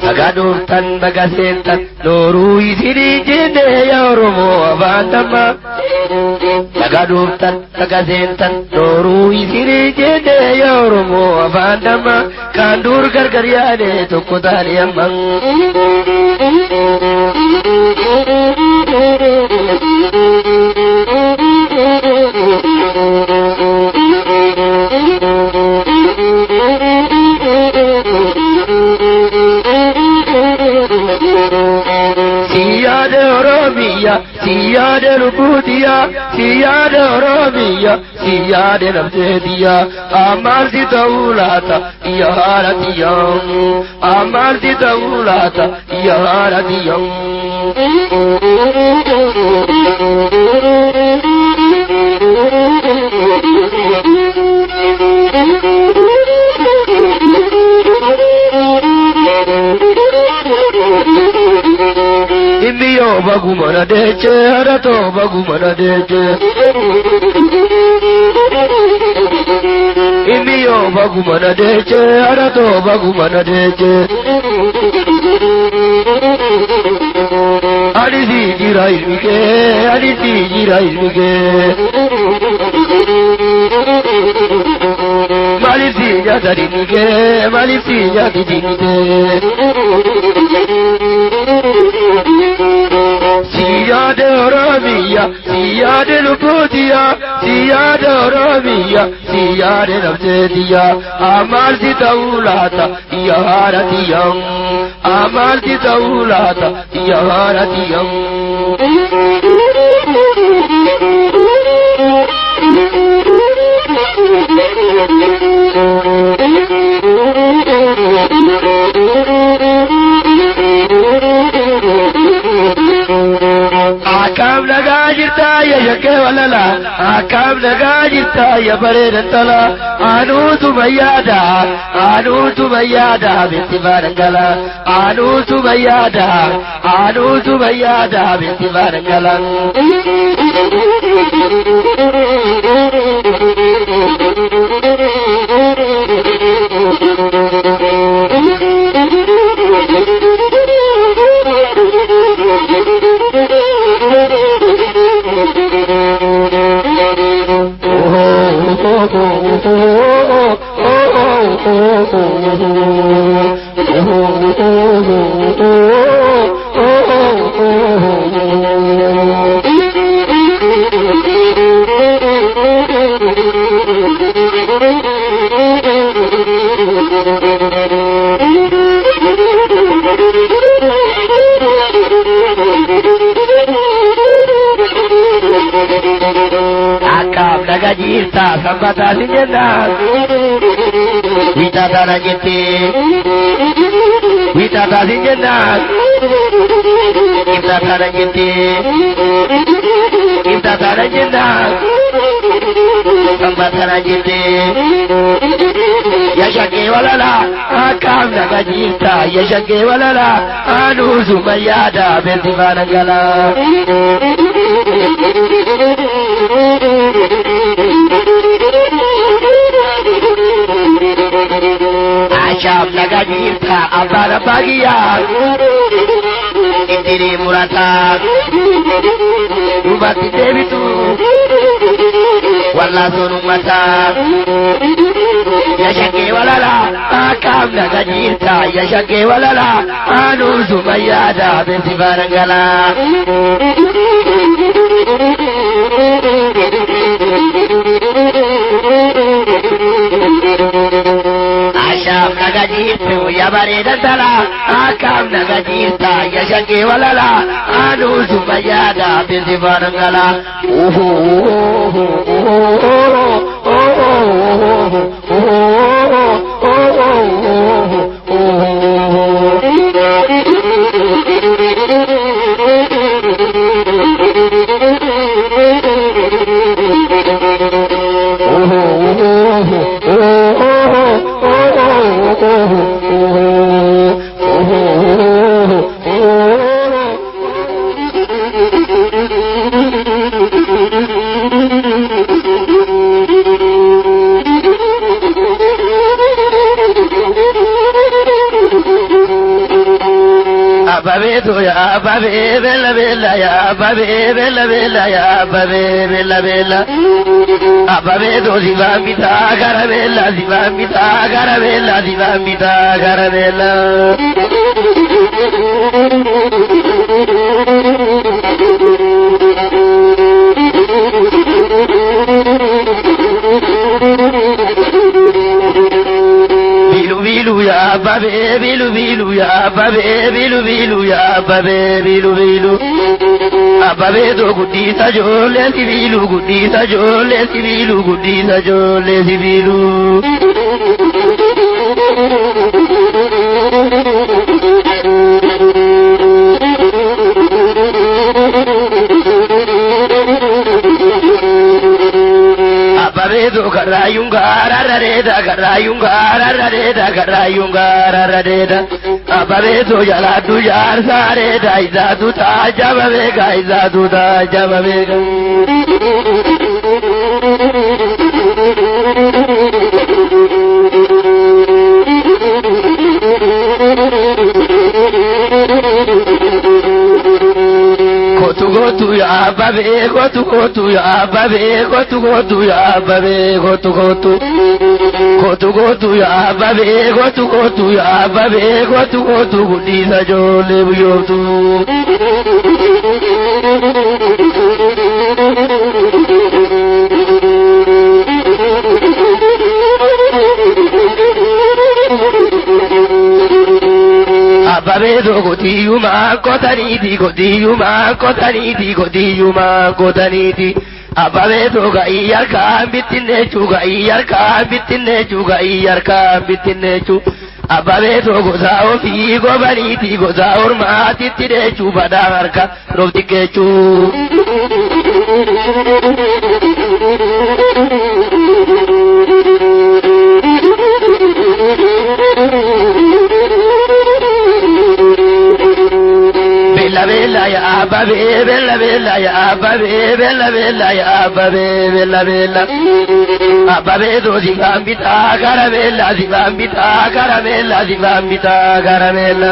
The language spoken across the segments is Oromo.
Baga dhuftan baga seentan nooruu isinii jenne yaa Oromoo afaan damma. Baga dhuftan baga seentan nooruu isinii jenne yaa Oromoo afaan damma. Kan dur gargar yaane tokko taane amma. Siyaada Oromiyaa, siyaada lubbuutiyaa, siyaada Oromiyaa, siyaada nafseetiyaa, ammalti ta'uu laata yaa haadha tiyyaa, ammalti ta'uu laata yaa haadha tiyyaa. Immiyyoo baguma na deeche, haadhatoo baguma na deeche. Immiyyoo baguma na deeche, haadhatoo baguma na deeche. Ani si jira ilmi kee, ani si jira ilmi kee. Maaliif si nyaata dinni kee, maaliif si nyaati dinni kee. Siyaada Oromiyaa, siyaada lubbuutiyaa, siyaada Oromiyaa, siyaada nafseetiyaa, ammalti ta'uu laata yaa haadha tiyyaa, ammalti ta'uu laata yaa haadha tiyyaa. Akkam nagaa jirtaa yaa shakkee walala, akkam nagaa jirtaa yaa bareedan tola, anuutu bayyaada, anuutu bayyaada binti baarangala, anuutu bayyaada, anuutu bayyaada binti baarangala. Akkam naga jirta sanbataa si jennaan. Wiixataa na jettee. Wiixataa si jennaan. Ibsataa na jettee. Ibsataa na jennaan. Sanbataa na jettee. Yaa shakkee walala akkam naga jirta yaa shakkee walala anuu suma yaada beelti faana gala. Ashaam naga jirta abbaan abbaa kiyyaa ittiin murataa duubatti deebitu wallaasuun uummataa. Yaa shakkee walala akkam naga jirta yaa shakkee walala anuu suma yaada beelti faana gala. Ashaam naga jirtu yaa bareedan tala akkam naga jirta yaa shakkee walala anuu suma yaada beelti faana gala. Ababeetu ya ababee bela bela ya ababee bela bela ya ababee bela bela Ababeetu sibambita garabela sibambita garabela sibambita garabela Bilu ya babe bilu bilu ya babe bilu bilu ya babe bilu bilu Ababe do gudisa jole sibilu gudisa jole sibilu gudisa jole sibilu Ababeetu karraayuun gaararrareeda karraayuun gaararrareeda karraayuun gaararrareeda Ababeetu jalaaddu jaarsaareeda isaatu taajaba beeka isaatu taajaba beeka. Kotu kotu ya babe kotu kotu ya babe kotu kotu ya babe kotu kotu kotu kotu ya babe kotu kotu ya babe kotu kotu gudisa jole buyotu. Ababeetu qotiyyuma qotaniiti qotiyyuma qotaniiti qotiyyuma qotaniiti Ababeetu ga'ii harkaan bittinneechu ga'ii harkaan bittinneechu ga'ii harkaan bittinneechu Ababeetu gosa ofii gobaniiti gosa ormaatitti deechu badaa harka roobti keechu. Bella bella ya babe bella bella ya babe bella bella ya babe bella bella Ababeetu sibambita garabella sibambita garabella sibambita garabella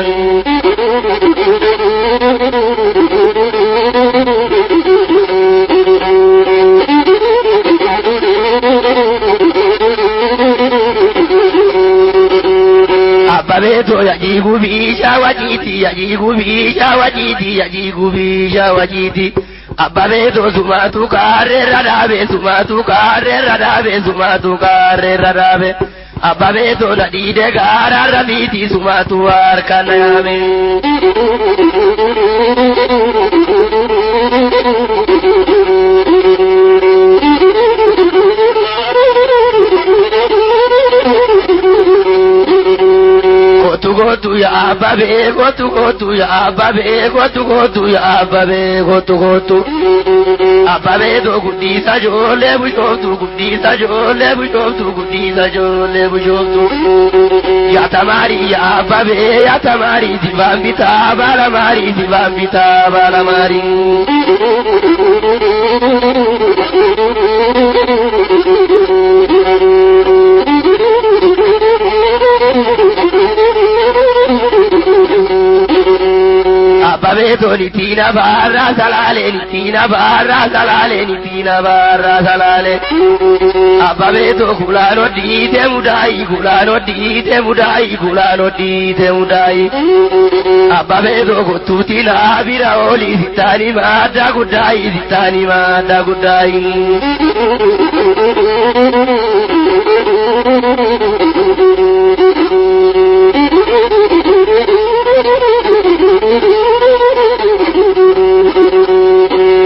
Ababeetu yajigu bisha wajiiti yajigu bisha wajiiti yajigu bisha wajiiti Ababeetu sumaatu kaarreerra dhaabe sumaatu kaarreerra dhaabe sumaatu kaarreerra dhaabe Ababeetu dhadhiide gaararra miiti sumaatu harka naame. Kotu kotu ya babe kotu kotu ya babe kotu kotu ya babe kotu kotu Ababeetu gudisa jole bushooftu gudisa jole bushooftu gudisa jole bushooftu Ya tamari ya babe ya tamari sibambita balamari sibambita balamari Ababeetu nitina barra salale nitina barra salale nitina barra salale Ababeetu kulaano diite mudaayi kulaano diite mudaayi kulaano diite mudaayi Ababeetu kottuuti naabira ooli sittaani madda guddaayi sittaani madda guddaayi.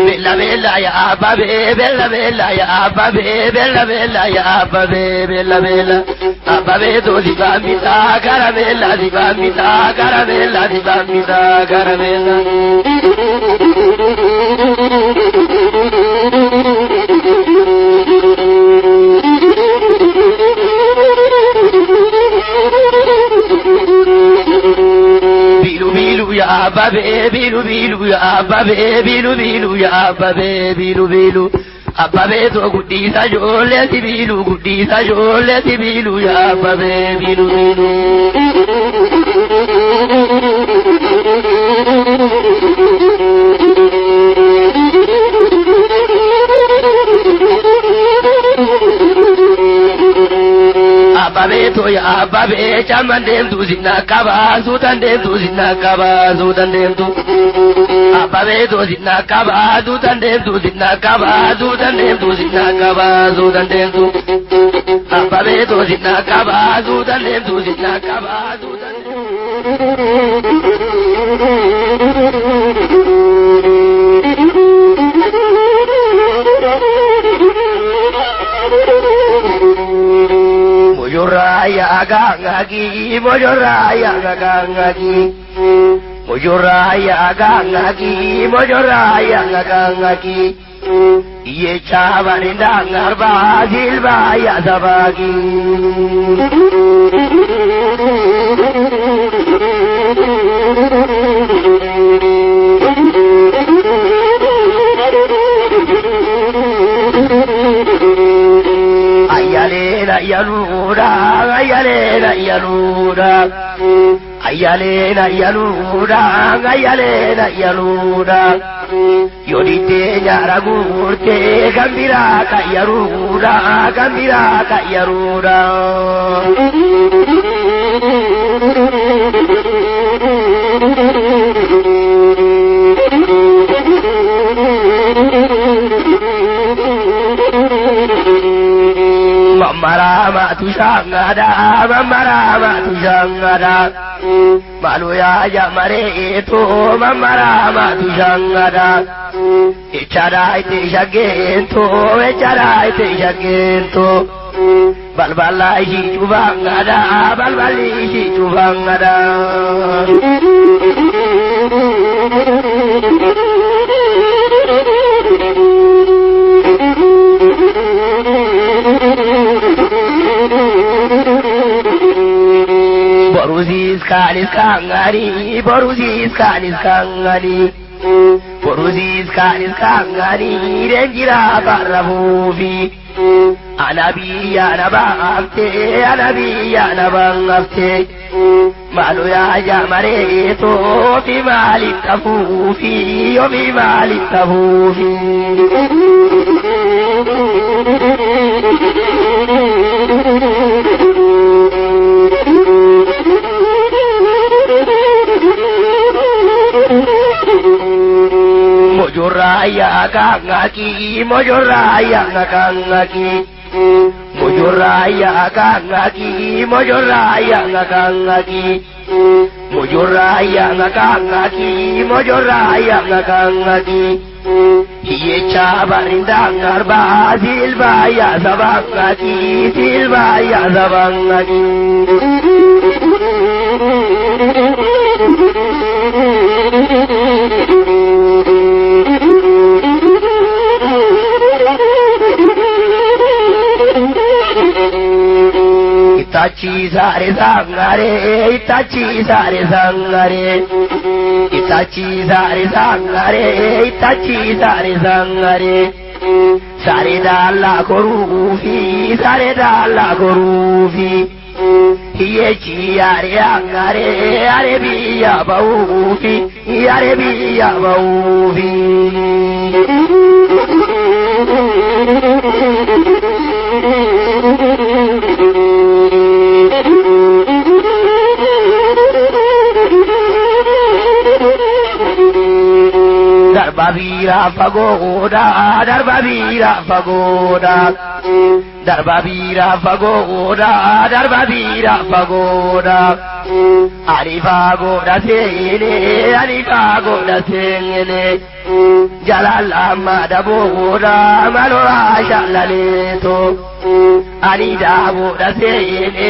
Bella bella ya babe bella bella ya babe bella bella ya babe bella bella Ababeetu sibambita garabella sibambita garabella sibambita garabella Abbabee biilu biilu yaa abbabee biilu biilu yaa abbabee biilu biilu. Abbabee too guddisa ijoollee sibiilu guddisa ijoollee sibiilu yaa abbabee biilu biilu. Abbabee too yaa abbabee caamman deemtu sinna qabaa suutan deemtu sinna qabaa suutan deemtu. Abbabee too sinna qabaa suutan deemtu sinna qabaa suutan deemtu sinna qabaa suutan deemtu. Abbabee too sinna qabaa suutan deemtu sinna qabaa suutan deemtu. Mojoraya gangagi, mojoraya gangagi, mojoraya gangagi, mojoraya gangagi. Iye chabarinda ngarba silbaya sabagi. Ayyaleen ayyaluudha, ayyaleen ayyaluudha, ayyaleen ayyaluudha, ayyaleen ayyaluudha. Yoodittee nyaara guurtee kan biraa qayyaruudha, kan biraa qayyaruudha. Mammarama tushangada, mammarama tushangada. Maluya jamareeto, mammarama tushangada. Echada ite shageento, echada ite shageento. Balbala ishi chubangada, balbali ishi chubangada. Borusis kaanis kaangani, borusis kaanis kaangani, borusis kaanis kaangani, reenjira barrafuufi. Ana biyya na baafte, ana biyya na baafte, maalu yaa jaamareeto, ofi maalitti hafuufi, ofi maalitti hafuufi. Mojoraya gangaki, mojoraya gangaki, mojoraya gangaki, mojoraya gangaki, mojoraya gangaki, mojoraya gangaki. Hiyecha barinda ngarba silbaya sabangaki, silbaya sabangaki. Itachi sare sangare, itachi sare sangare, itachi sare sangare, itachi sare sangare. Sare dalla korufi, sare dalla korufi. Hiyechi are angare, are biya baufi, are biya baufi. Darba biira fagoodha, darba biira fagoodha, darba biira fagoodha, darba biira fagoodha. Ani fagoodha seene, ani fagoodha seene, jalala daboodha, malora shalaleeto. Ani daboodha seene,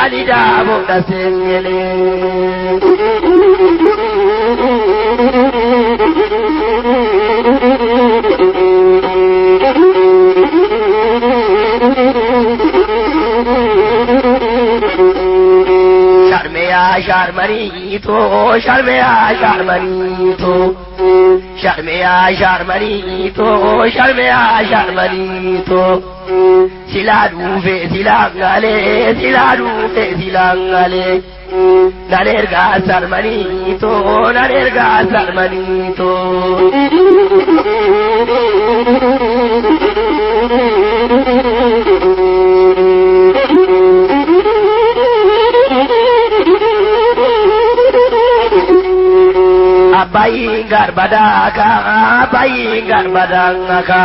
ani daboodha seene. Sharmiyaa sharmaniitoo sharmiyaa sharmaniitoo sharmiyaa sharmaniitoo sharmiyaa sharmaniitoo silaa dhufe silaa galee silaa dhufe silaa galee nan ergaa sarmaniitoo nan ergaa sarmaniitoo. Abbayin garbadaaka abbayin garbadaaka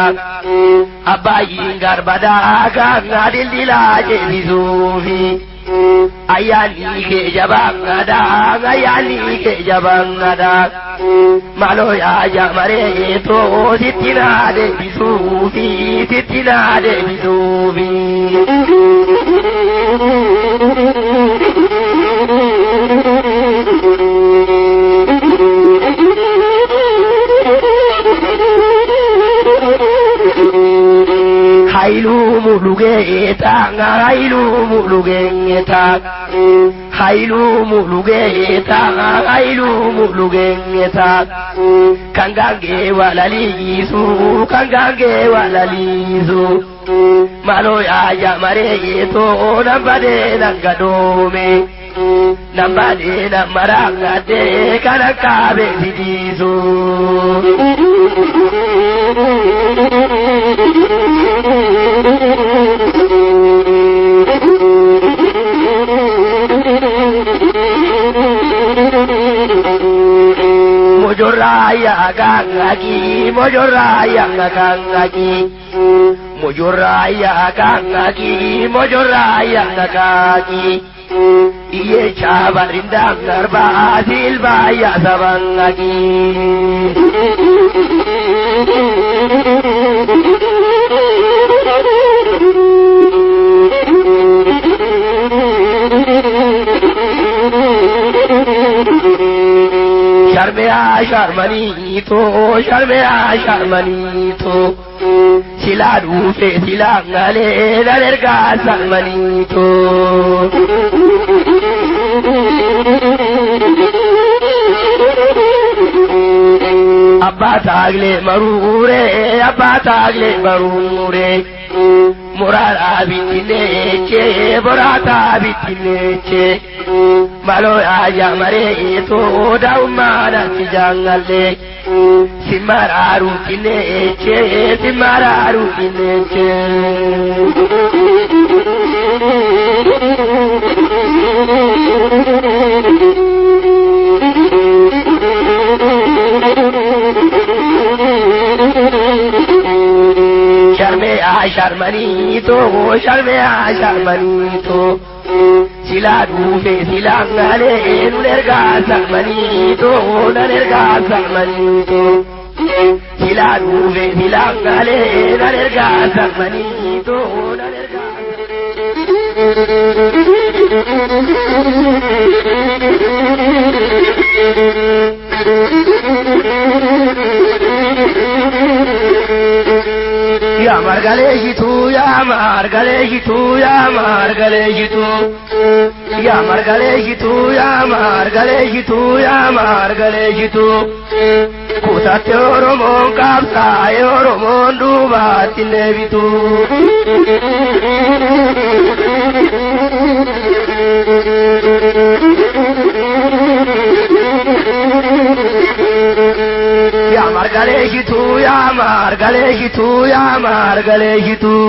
abbayin garbadaaka dildilaa jeebisuufi ayyaanni kee jabaangadhaa ayyaanni kee jabaangadhaa maaloo yaa jamareetoo sitti naa deebisuufi sitti naa deebisuufi. Hailu mulugeeta hailu mulugeeta hailu mulugeeta hailu mulugeeta kangange walaliisu kangange walaliisu malo yaa jamareetoo nambadee nangadoome nambadee nammarangadee kana kaabe sidiisu. Mojoraya gangaki, mojoraya gangaki, mojoraya gangaki, mojoraya gangaki. Iye chabarinda garba silvaya sabangaki. Sharmiyaa sharmaniitoo sharmiyaa sharmaniitoo silaa dhufe silaa galee nan ergaa sarmaniitoo. Abbaa taagilee maruuree abbaa taagilee maruuree muraaraa bittineechee boraataa bittineechee maloo yaa mareetoo daa'ummaadhaatti jaangallee simmaraaru tineechee simmaraaru tineechee. Sharmiyaa sharmaniitoo sharmiyaa sharmaniitoo silaa dhufe silaa galee nun ergaa sarmaniitoo nan ergaa sarmaniitoo silaa dhufe silaa galee nan ergaa sarmaniitoo nan ergaa. Yaa margalee jituu yaa margalee jituu yaa margalee jituu yaa margalee jituu yaa margalee jituu yaa margalee jituu kutatte Oromoon qabsaa'e Oromoon duubaatti hin deebitu. Yaa margalee jituu yaa margalee jituu yaa margalee jituu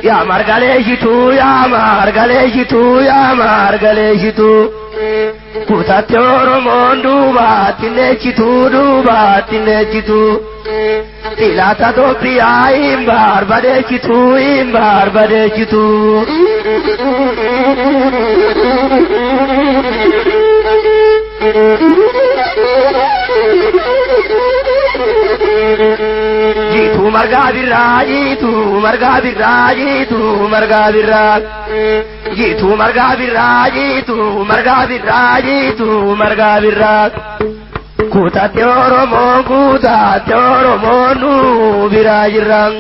yaa margalee jituu yaa margalee jituu yaa margalee jituu kutatte Oromoon duubaatti hin deechituu duubaatti hin deechituu Filata Itoophiyaa hin barbadeechituu hin barbadeechituu. Jiituu margaa birraa jiituu margaa birraa jiituu margaa birraa jiituu margaa birraa jiituu margaa birraa jiituu margaa birraa kutatte Oromoon kutatte Oromoon nu biraa jirran.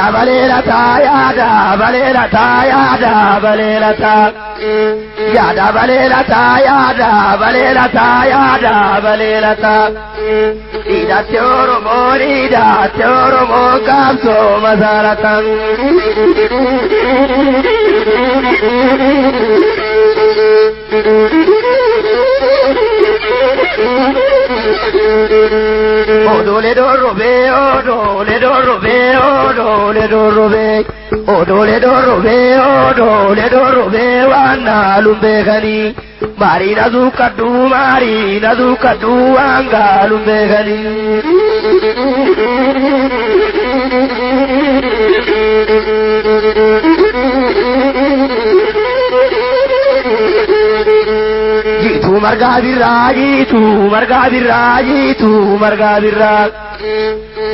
Yaada baleelata yaada baleelata yaada baleelata yaada baleelata yaada baleelata yaada baleelata hidhatte Oromoon hidhatte Oromoon qabsoo masarata. Odole dorrobe odole dorrobe odole dorrobe odole dorrobe odole dorrobe waan naaluun beekanii maariin aduu kadduu maariin aduu kadduu waan gaaluun beekanii. Jiituu margaa birraa jiituu margaa birraa jiituu margaa birraa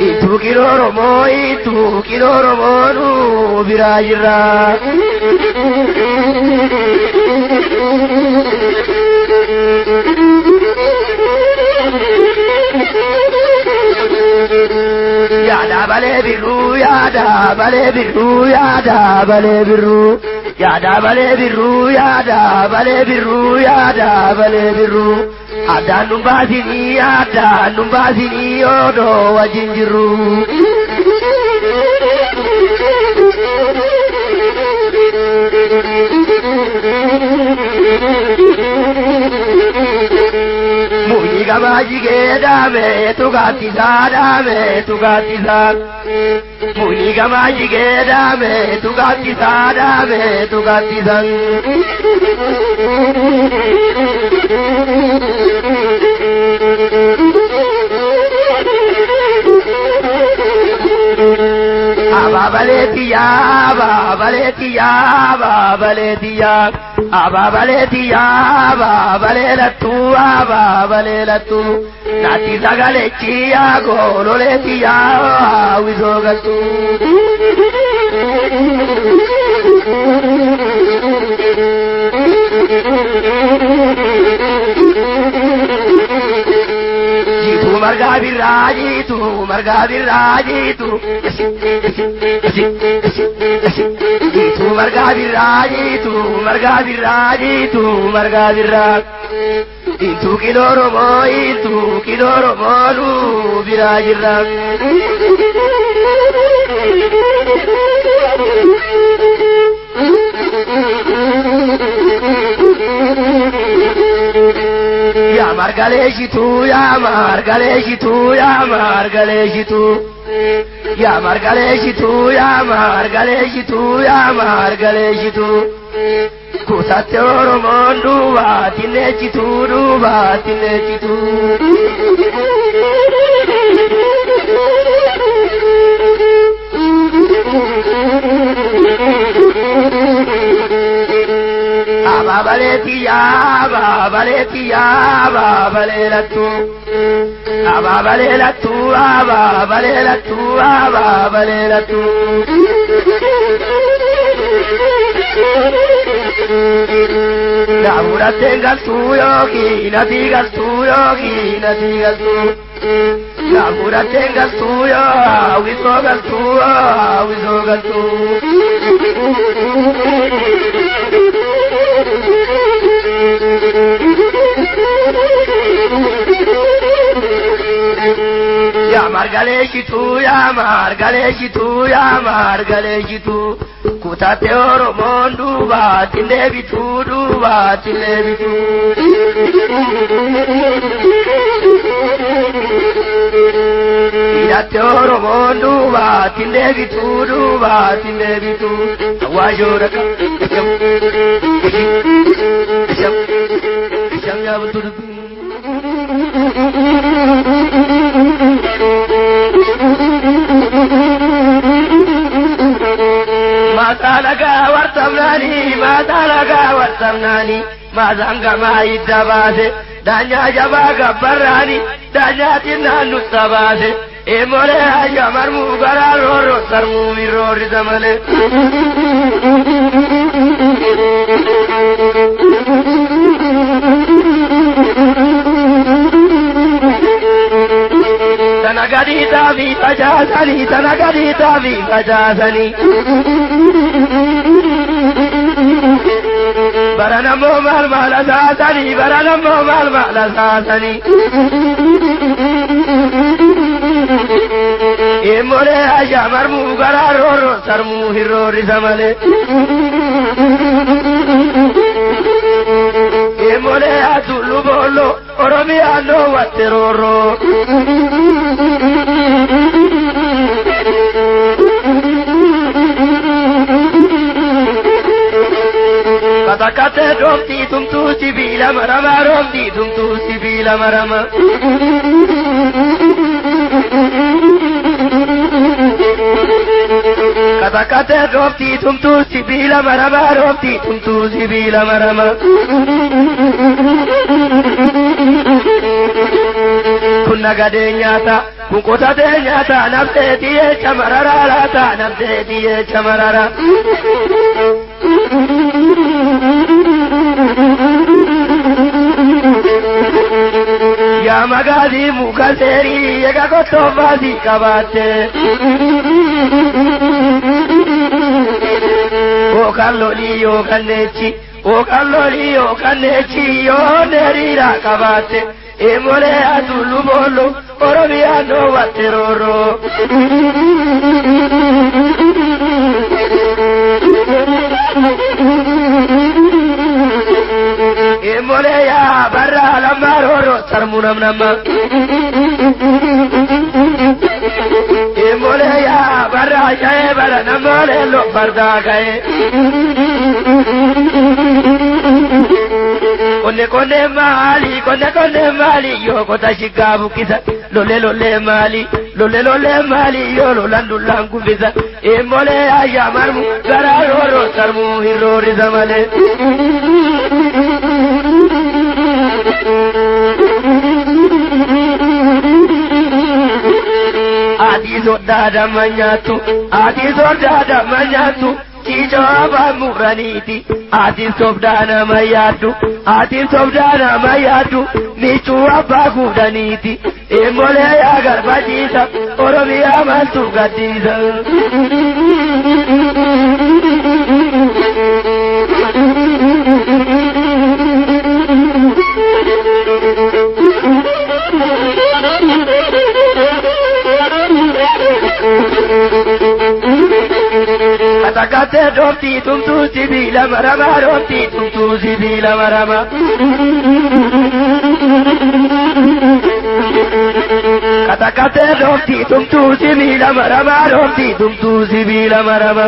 ituu qiloo Oromoo ituu qiloo Oromoo nuu biraa jirraa. Yaada balee birruu yaada balee birruu yaada balee birruu. Yaada balee birruu yaada balee birruu yaada balee birruu addaan nun baasinii addaan nun baasinii odoo wajjin jirru. Mukni gamaa jigee dhaame tugaattisaa dhaame tugaattisaa. Mukni gamaa jigee dhaame tugaattisaa dhaame tugaattisaa. Abaabaleetiyaa abaabaleetiyaa abaabaleetiyaa abaabaleetiyaa abaabaleelattuu abaabaleelattuu naatti sagalechiyaa goololeetiyaa hawwisoo galtuu. Jiituu margaa birraa jiituu margaa birraa jiituu jiituu margaa birraa jiituu margaa birraa jiituu margaa birraa ituu qiloo Oromoo ituu qiloo Oromoo nuu biraa jirra. Yaa margaleeshituu yaa margaleeshituu yaa margaleeshituu yaa margaleeshituu yaa margaleeshituu yaa margaleeshituu kutatte Oromoon duubaatti neechituu duubaatti neechituu. Abaabaleetiyaa abaabaleetiyaa abaabaleelattuu abaabaleelattuu abaabaleelattuu abaabaleelattuu. Daawudhateen galtuu yookiin ati galtuu yookiin ati galtuu. Daawudhateen galtuu yoo hawwisoo galtuu hawwisoo galtuu. Yaa margaleeshituu yaa margaleeshituu yaa margaleeshituu kutatte Oromoon duubaatti deebituu duubaatti deebituu. Hidhatte Oromoon duubaatti deebituu duubaatti deebituu. Hawaashoo raqa isham isham isham yaa bultuu dubbii. Mataa wartamnaani mataa wartamnaani maasaan gamaa hidda baase daanyaa jabaa gabbarraani daanyaa xinnaan nutta baase eemolee hayya marmuu garaa roorroo sarmuu mirroorrisa malee. Tana gadi taafi facaasanii tana gadi taafi facaasanii. Bara nammoo maal maal asaasanii bara nammoo maal maal asaasanii. Emolee ashaa marmuu garaa roorroo sarmuu hirroorrisa malee. Emolee atullu boollo Oromiyaan dhoowwatte roorroo. Katakatee dhooftii tumtuu sibiila maramaa dhooftii tumtuu sibiila marama. Katakatee dhooftii tumtuu sibiila maramaa dhooftii tumtuu sibiila marama. Kun nagadee nyaata kun qotatee nyaata nafteetii jecha mararaa laata nafteetii jecha marara. Yaa magaazii muka seerii eega qottoo baasii qabaatte. Yookaan lolii yookaan neechi yookaan lolii yookaan neechi yoo neeriidha qabaatte. Emolee atullu boollo Oromiyaan dhoowwatte roorroo. Emolee yaa barraa lammaa roorroo sarmuu namnamma. Emolee yaa barraa sha'ee bara namoolee lo fardaa ka'ee. Konne konne maali konne konne maali yoo kota shigaa buqqisa lolle lolle maali lolle lolle maali yoo lolan dullaan kuffisa. Emolee ayyaa marmu garaa roorroo sarmuu hin roorrisa malee. Ati soddaa damma nyaattu ati soddaa damma nyaattu ciicoo afaan muraniiti. Ati sobdaa nama yaaddu ati sobdaa nama yaaddu michuu abbaa kudhaniiti. Emolee yaa garbachiisa Oromiyaa maaltu gaddiisa. Katakatee dhooftii tumtuu sibiila maramaa dhooftii tumtuu sibiila marama. Katakatee dhooftii tumtuu sibiila maramaa dhooftii tumtuu sibiila marama.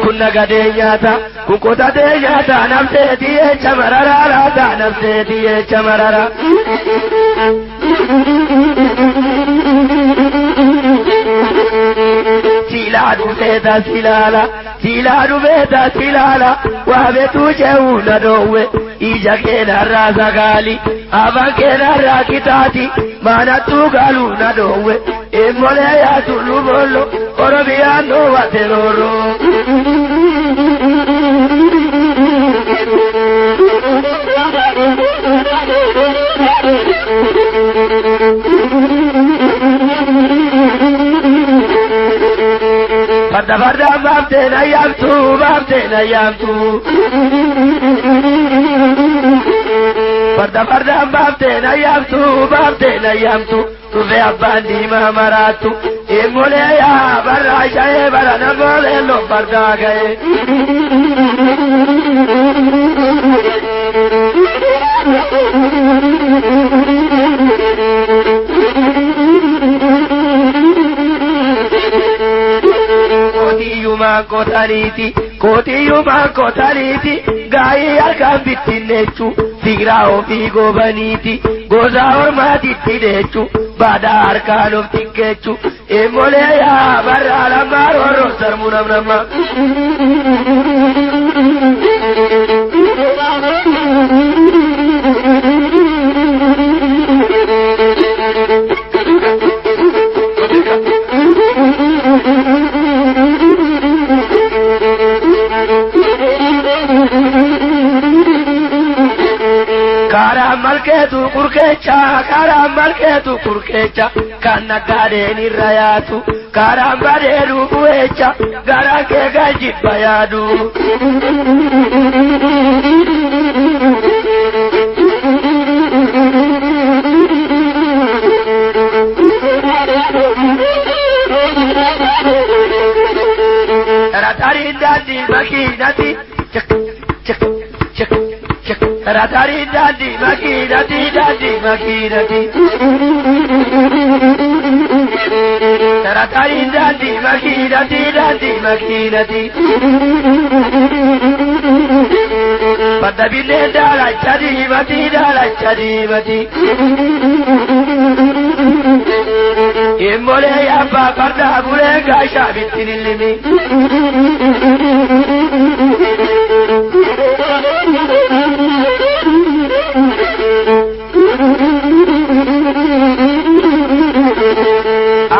Kun nagadee nyaata kun qotatee nyaata nafteetii jecha mararaa laata nafteetii jecha mararaa. Silaa dhufeeta silaala silaa dhufeeta silaala waa beetuu ce'uu na dhoowwe ija keenarraa sagaali afaan keenarraa kitaati maanattuu galuu na dhoowwe emolee yaa tullu boollo Oromiyaan dhoowwatte roorroo. Farda farda baaftee na yaamtu baaftee na yaamtu. Farda farda baaftee na yaamtu baaftee na yaamtu. Dhufee abbaan diimaa maraattu. Emolee yaa barraa sha'ee bara namoolee loo fardaa ga'ee. Kotiyyumaan kotaniiti kotiyyumaan kotaniiti gaa'ii harkaan bittinneechu fiiraa ofii goobaniiti gosa ormaatitti deechu baadhaa harkaan of xiqqeechu emolee yaa barraa lammaa roorroo sarmuu namnamma. Karaa malkeetu kurkeecha karaa malkeetu kurkeecha kan naggaadeen irra yaatu karaan bareedu bu'eecha garaan kee gajjibba yaadu. Taratari daandii makiinati chak chak chak chak taratari daandii makiinati daandii makiinati taratari daandii makiinati daandii makiinati badda binnee daalacha diimati daalacha diimati Immolee abbaa fardaa bulee gaashaa bittin illimi.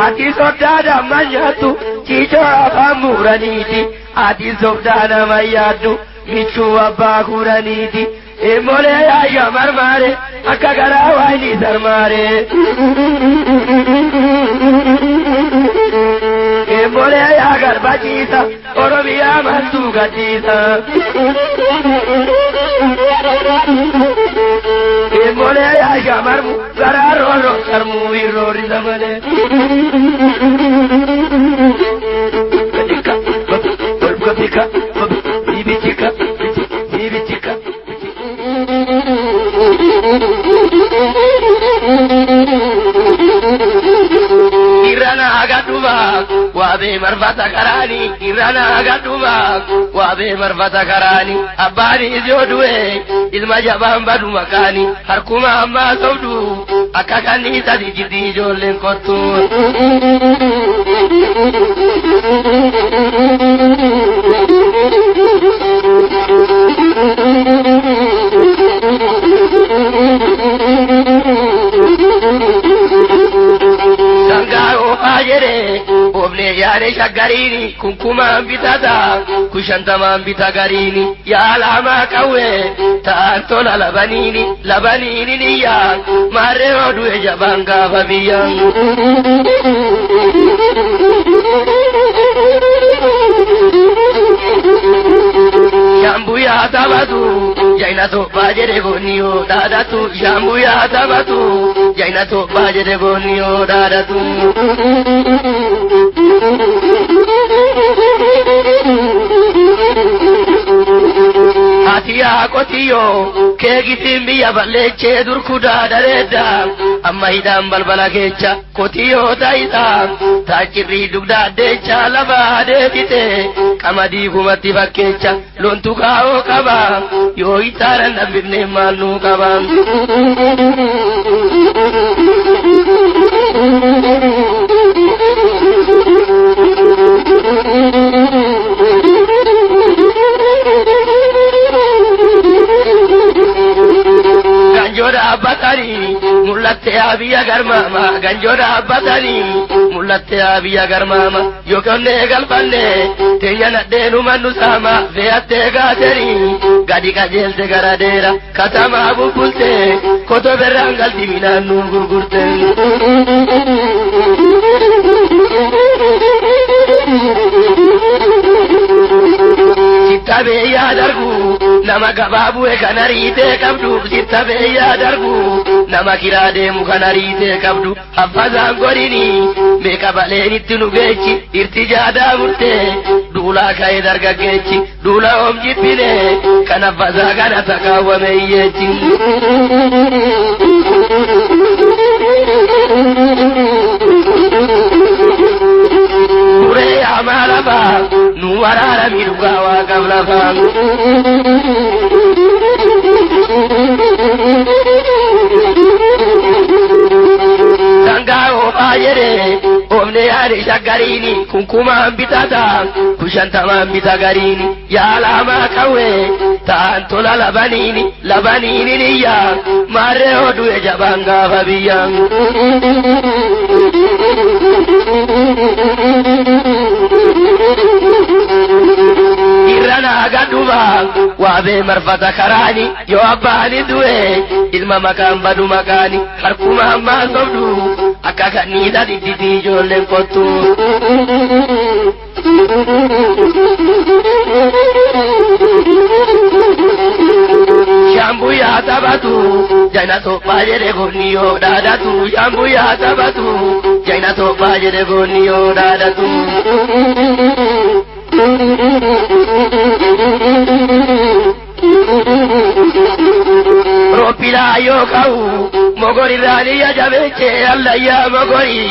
Ati soddaa damma nyaattu ciicoo afaan muuraniiti. Ati soddaa nama yaaddu michuu abbaa kuraniiti. Immolee yaayya marmaare akka garaa waayini sarmaare. Immolee yaa garbachiisa Oromiyaa maltuu gadhiisa. Immolee yaa shamarmu garaa rooroo sarmuu irroorrisa malee. Gadika golgabika bibichika bibichika. Irrana agadhuba waabee marfata karaani irrana agadhuba waabee marfata karaani abbaan yoo du'e ilma jabaan badu makaani harkuma ammaa sobdu akka kanniisati jiddi ijoolleen kottu. Sangaa oofaa jedhee oofnee yaade shaggariini kunkumaan bitata kun shantamaan bita gariini yaalamaa qawwee ta'an tola labaniini labaniini niyyaa maarree odu'e jabaan gaafa biyyaan. Shambuyaa taphatu jaina tobbaa jedhe goonniyoo dhaadhatu shambuyaa taphatu jaina tobbaa jedhe goonniyoo dhaadhatu. Ati yaa qotiyyoo keekitiin biyya balleechee durkudaa dareedda amma hidhaan balbala keecha qotiyyoo ta'isaa taachirrii dugda addeecha lafa adeetite qamadii kumatti fakkeecha lontu kaa'oo qaba yoo itaaran dhambifne maal nuu qaba. Ganjoo dhaabbatanii mul'attee abiyya garmaama ganjoo dhaabbatanii mul'attee abiyya garmaama yoo qonnee galfanne teenya nadheenuma nu saama fe'attee gaaterii gadi qajeelte gara deera katamaa bubbulte kotoberraan galti midhaan nu gurgurte. Sitta beeyyaa darbu nama gabaa bu'e kan ariitee qabdu sitta beeyyaa darbu nama kiraa deemu kan ariitee qabdu haffazaan godhini meeqa baleen itti nu geechi irtijaadaa murtee duulaa ka'ee dargaggeechi duula oom jibbine kan haffazaa kana takaawwame hiyyeechi. Buree hamaa lafaa nu waraarami dhugaa waaqaaf lafaa. Sangaa oofaa jedhee oofne yaade shaggariini kunkumaan bitata kun shantamaan bita gariini yaalamaa qawwee ta'an tola labaniini labaniini niyyaa maarree odu'e jabaan gaafa biyyaa. Irrana Irranaa gadhuba waabee marfata karaani yoo abbaani du'e ilma maqaan badu maqaani harkuma ammaa sobdu akka kanniisa didditi ijoolleen kottu. Shaambuu yaa taphatu jaina tophaa jedhe goonni yoo dhaadatu shaambuu yaa taphatu jaina tophaa jedhe goonni yoo dhaadatu. Roopilaa yoo ka'u mogorirraan iyya jabeeche allayyaa mogori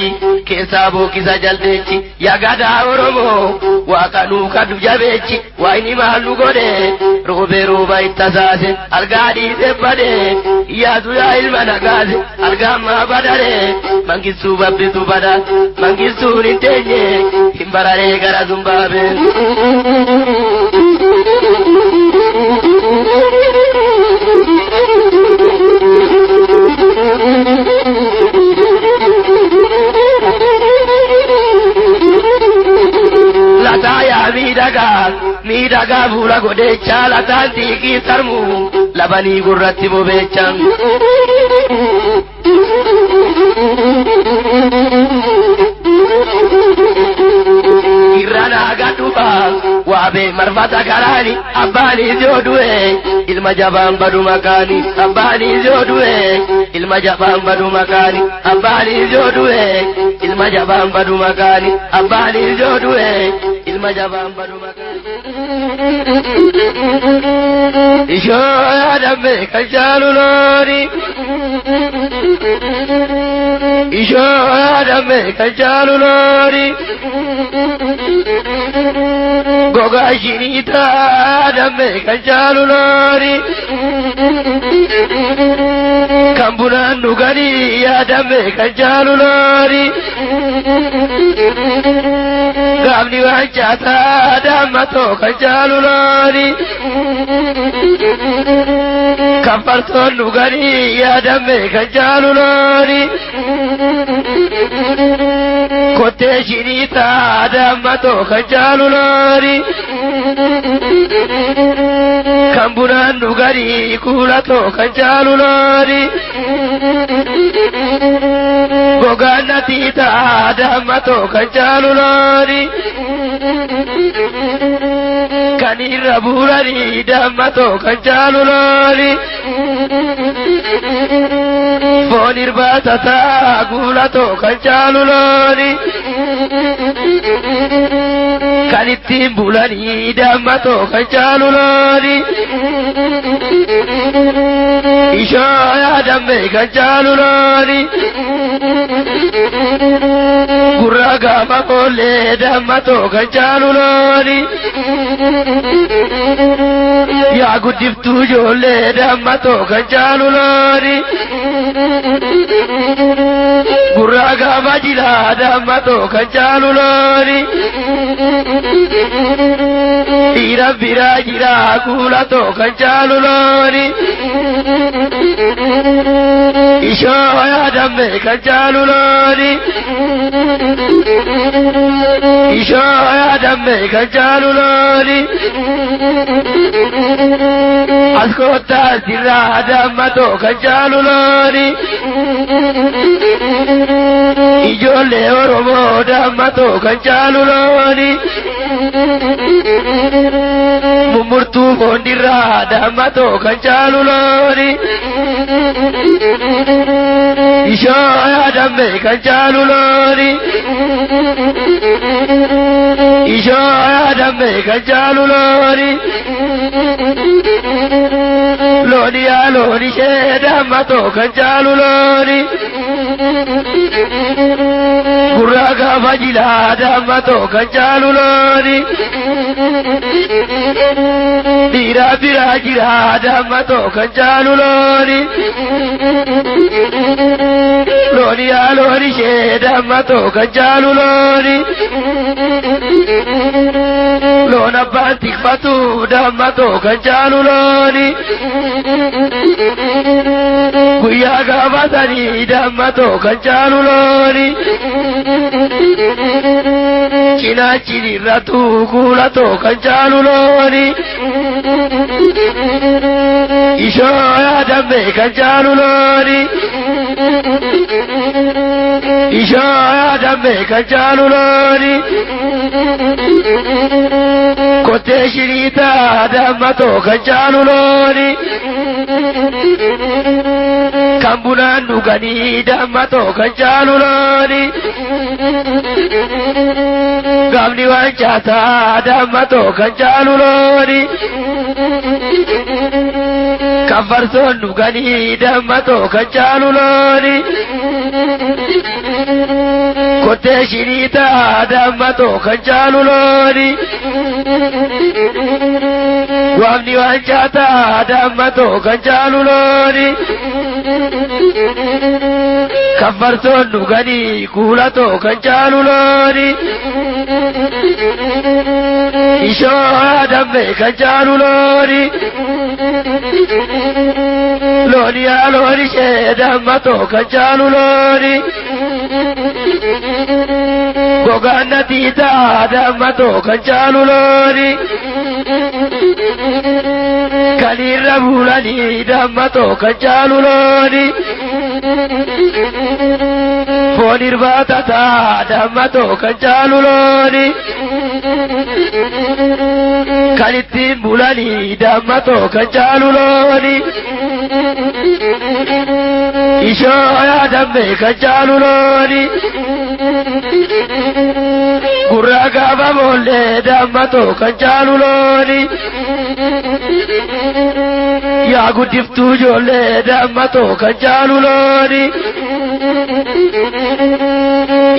keessaa bookisa jaldeechi yaa gadaa Oromoo waaqa nuu kadhu jabeechi waa inni maal nu godhe roobee rooba itti tasaase algaa dhiise bade iyyaatu yaa ilma nagaase algaa ammaa badare mangistuu babbitu bada mangistuun hin teenye hin bararee gara Zumbaabee. Lataa yaa miidhagaa miidhagaa fuula godheechaa lataan xiiqii sarmu labanii gurratti bobeecha. Irranaa gadhuba waabee marfata karaani abbaanis yoo du'e ilma jabaan badu makaani abbaanis yoo du'e ilma jabaan badu makaani abbaanis yoo du'e ilma jabaan badu makaani abbaanis yoo du'e ilma jabaan badu makaani. Ishoo yaadame kan caalu looni. Ishoo yaadame kan caalu looni. Gogaa shiniitaa yaadame kan caalu looni. Kan bunaan dhuganii yaadame kan caalu looni. Gaafni waan caataa daammatoo kan caalu looni. Kan farsoon dhuganii yaadame kan caalu looni. Kottee shiniitaa daammatoo kan caalu looni. Kan bunaan dhuganii kuulatoo kan caalu looni. Gogaan natiitaa daammatoo kan caalu looni. Kan irra buuranii daammatoo kan caalu looni. Foon irbaata taa guulatoo kan caalu looni. Kan ittiin bulanii daammatoo kan caalu looni. Ishoo yaadame kan caalu looni. Gurra gaafa boollee daammatoo kan caalu looni. Yaa guddiftuu ijoollee daammatoo kan caalu looni. Gurra gaafa jilaa daammatoo kan caalu looni. Dhiira biraa jiraa kuulatoo kan caalu looni. Ishoo yaadame kan caalu looni. Ishoo yaadame kan caalu looni. As koottaa sirraa daammatoo kan caalu looni. Ijoollee Oromoo daammatoo kan caalu looni. Mummurtuu foondirraa daammatoo kan caalu looni. Ishoo yaadame kan caalu looni. Ishoo yaadame kan caalu looni. Looni yaa looni ishee daammatoo kan caalu looni. Gurra gaafa jilaa daammatoo kan caalu looni. Dhiira biraa jiraa daammatoo kan caalu looni. Looni yaa looni ishee daammatoo kan caalu looni. Loon abbaan tikfatu daammatoo kan caalu looni. Guyyaa gaafatanii dammatoo kan caalu looni. Cinaachi irrattu kuulatoo kan caalu looni. Ishoo yaadamme kan caalu looni. Ishoo yaadamme kan caalu looni. Kottee shiriitaa dammatoo kan caalu looni. Kan bunaan dhuganii dammatoo kan caalu looni. Gaafni waan nyaataa dammatoo kan caalu looni. Kan farsoon dhuganii dammatoo kan caalu looni. Kottee shiriitaa dammatoo kan caalu looni. Waamni waan nyaataa dammatoo kan caalu looni. Kan farsoon dhuganii kuulatoo kan caalu looni. Ishoo yaadamme kan caalu looni. Looni yaa looni ishee dammatoo kan caalu looni. Gogaan natiitaa dammatoo kan caalu looni. Kan irra bulanii dammatoo kan caalu looni. Foon irbaatataa dammatoo kan caalu looni. Kan ittiin bulanii dammatoo kan caalu looni. Ishoo yaadamme kan caalu looni. Gurraa gaafa boollee dammatoo kan caalu looni. Yaa guddiftuu ijoollee dammatoo kan caalu looni.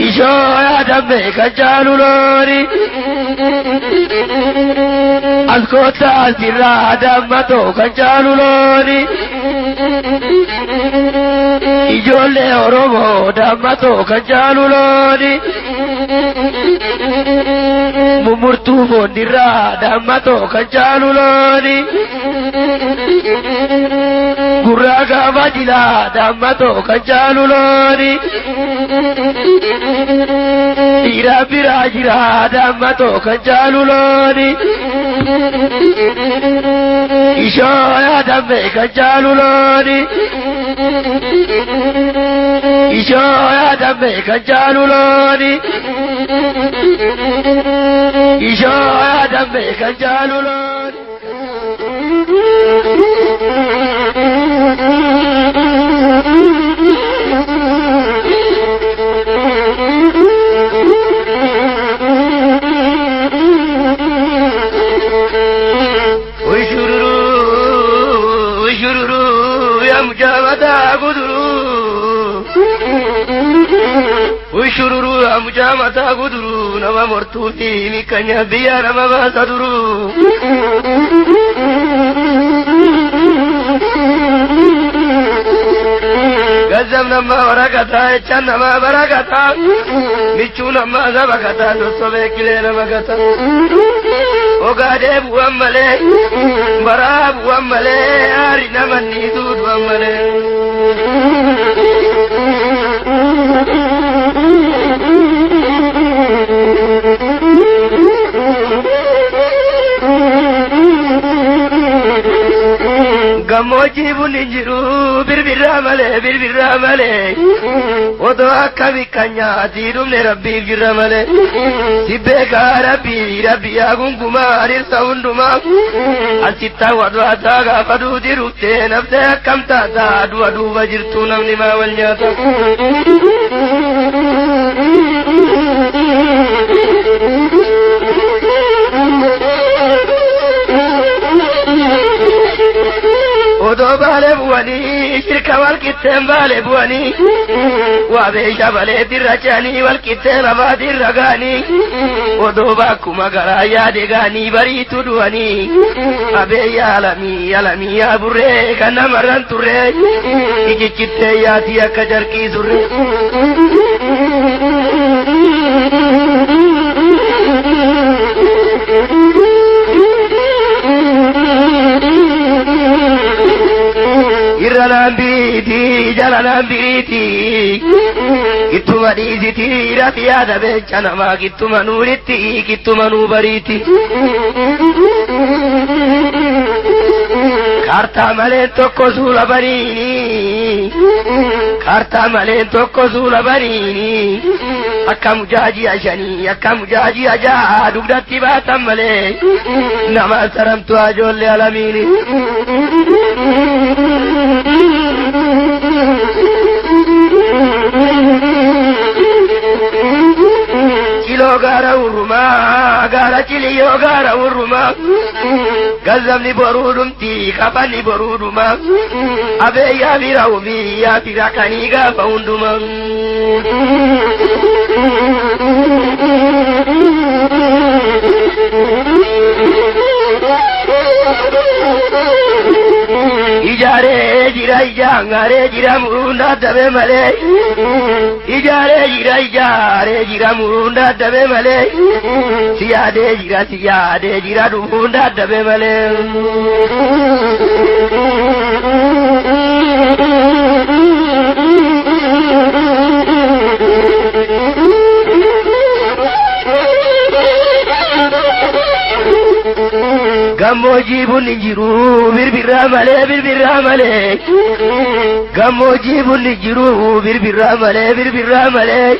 Ishoo yaadamme kan caalu looni. As koottaa asirraa dammatoo kan caalu looni. Ijoollee Oromoo dammatoo kan caalu looni. Mummurtuu foonirraa dammatoo kan caalu looni. Gurraa gaafa jilaa dammatoo kan caalu looni. Dhiira biraa jiraa dammatoo kan caalu looni. Ishoo yaadamme kan caalu looni. Ishoo yaadamme kan caalu looni. Ishoo yaadamme kan caalu looni. Ushururu, ushururu, ya mujamata guduru. Ushururu, ya mujamata guduru, nama mortuu fi mikanya biyya nama baasa duru. Gazzam nama waraqataa, jechaan nama barakataa, michuu nama sabakataa, sossobee kilee nama gata. Ogaadee bu'an malee, baraa bu'an malee, aari nama niituu du'an malee. Gammoojjii bunni jiru birbirraa malee birbirraa malee otoo akka biqqanyaatii dhumne rabbiif jirra malee si beekaa rabbii rabbii yaa gungumaa adirsa hundumaa asitti hawwatu gaafa duuti ruftee naftee akkam taataa du'a duuba jirtu namni maa wal nyaata. Odoo baalee bu'anii shirka wal qixxeen baalee bu'anii waa beesha balee dirra ce'anii wal qixxee lafaa dirra ga'anii odoo bakkuma garaa yaade ga'anii bariitu du'anii abeeyya alamii alamii yaa burree kan namarran turree ijijjittee yaatii akka jarqii surree. Biranaan biriiti jalanaan biriiti gittuma dhiisiti rafi yaada beecha namaa gittuma nuuritti gittuma nuu bariiti. Kaartaa malee tokko suula bariini kaartaa malee tokko suula bariini akka mujaajii ashanii akka mujaajii ajaa dugdatti baatan malee nama saramtu ajoollee alamiini. Ciloo gaara urrumaa gaara ciliyoo gaara urrumaa gazzabni boruu dhumti kafanni boruu dhuma abeeyyaa bira ubiyyaa bira kanii gaafa hundumaa. Ijaaree jira ijaaree jira muruun dadhabee malee ijaaree jira ijaaree jira muruun dadhabee malee siyaadee jira siyaadee jira dhufuun dadhabee malee. Gammoojjii bunni jiru birbirraa malee birbirraa malee gammoojjii bunni jiru birbirraa malee birbirraa malee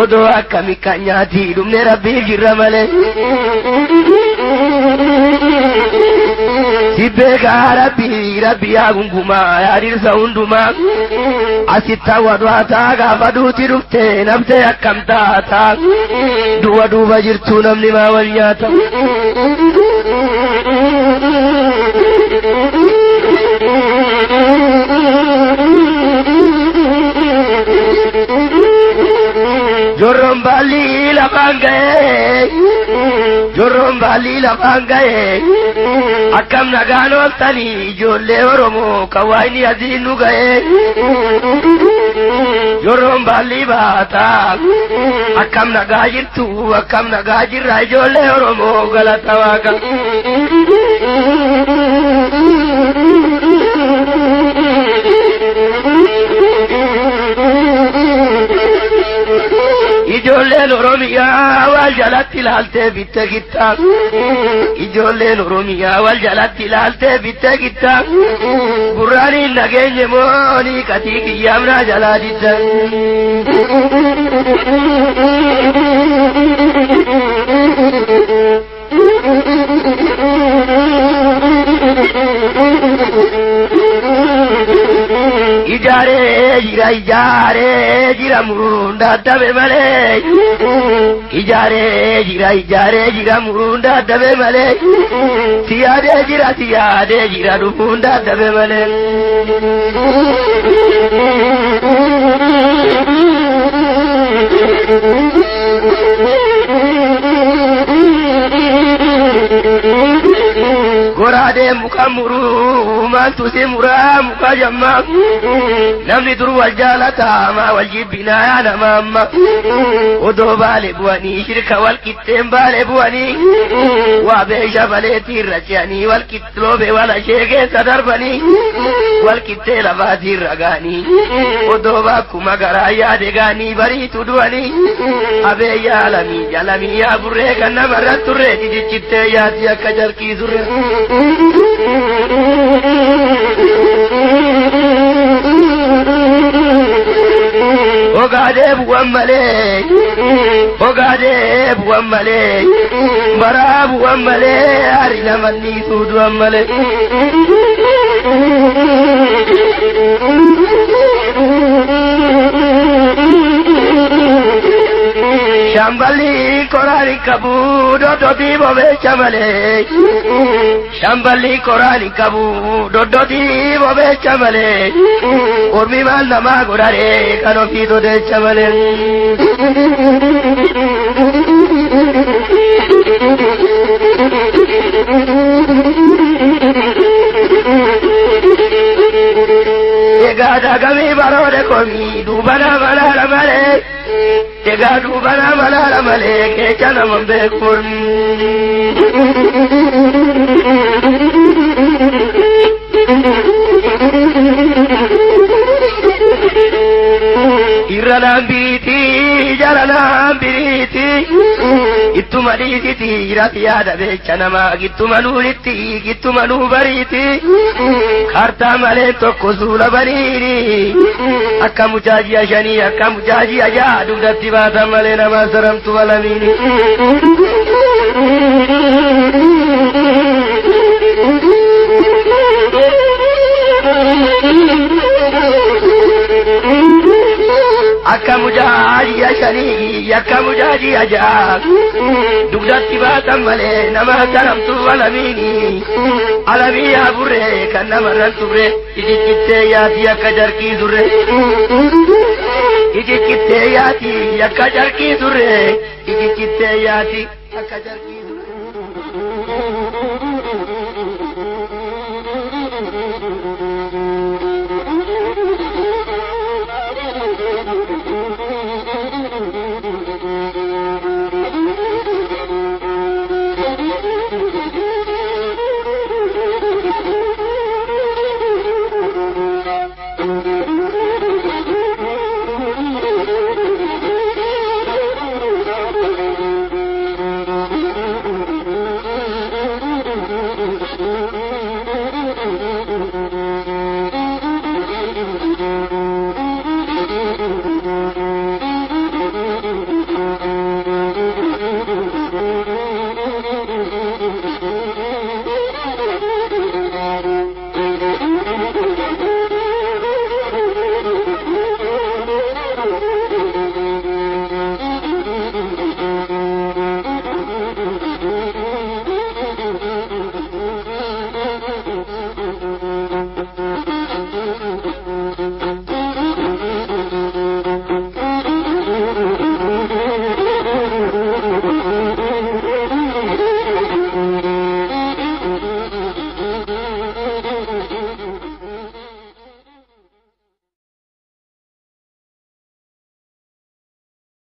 odoo akkami kan nyaati dhumne rabbiif jirra malee. Sibbee kaa rabbii rabbii yaa gungumaa yaa dhirsa hundumaa asitti wadwaataa gaafa duuti dhufte namtee akkam taata du'a duuba jirtu namni maa wal nyaata. Jorroon baalli lafaan ga'ee jorroon baalli lafaan ga'ee akkam nagaan ooltanii ijoollee Oromoo kan waayini asiin nu ga'ee jorroon baalli baataa akkam nagaa jirtu akkam nagaa jirra ijoollee Oromoo galata waaqa. Ijoolleen Oromiyaa wal jalatti ilaaltee bitte gittaa. Ijoolleen Oromiyaa wal jalatti ilaaltee bitte gittaa. Gurraaniin nageenye moonii qatii kiyyaamnaa jalaa didda. Ijaaree jira ijaaree jira muruun dadhabe malee ijaaree jira ijaaree jira muruun dadhabe malee siyaadee jira siyaadee jira dhufuun dadhabe malee. Goraadee muka muruu maaltu si muraa muka jammaa namni dur wal jaalataa maa wal jibbinaa yaa nama amma odoo baale bu'anii shirka wal qixxeen baale bu'anii waa beesha baleetiirra ce'anii wal qixxiloobe wal ashee keessa darbanii wal qixxee lafaatiirra ga'anii odoo bakkuma garaa yaade ga'anii bariitu du'anii abeeyyaa lamii jalamii yaa burree kan namarra turree cicichittee yaatti akka jalqii turre. Ogaadee bu'an malee ogaadee bu'an malee baraa bu'an malee hari namanni suudu'an malee. Shamballi koraani qabu doddotii bobeecha malee. Shamballi koraani qabu doddotii bobeecha malee. Ormi maal namaa godharee kan ofii todeecha malee. Egaa dagamii baroode komii duuba nama laala malee. Egaa duuba nama laala malee keessa nama beekuun. Jaranaan biriiti jaranaan biriiti ittuma dhiisiti rafi yaada beecha namaa gittuma nuulitti gittuma nuu bariiti kaartaa malee tokko suula baniini akka mucaa ji'a shanii akka mucaa ji'a ja'a dugdatti baatan malee namaa saramtu balamiini. Akka mucaa ji'a shanii akka mucaa ji'a ja'a dugdatti baatan malee nama saramtu alamiini alamii yaa burree kan namarran turre ijijjittee yaati akka jarkii turre ijijjittee yaati akka jarkii turre ijijjittee yaati akka jarkii.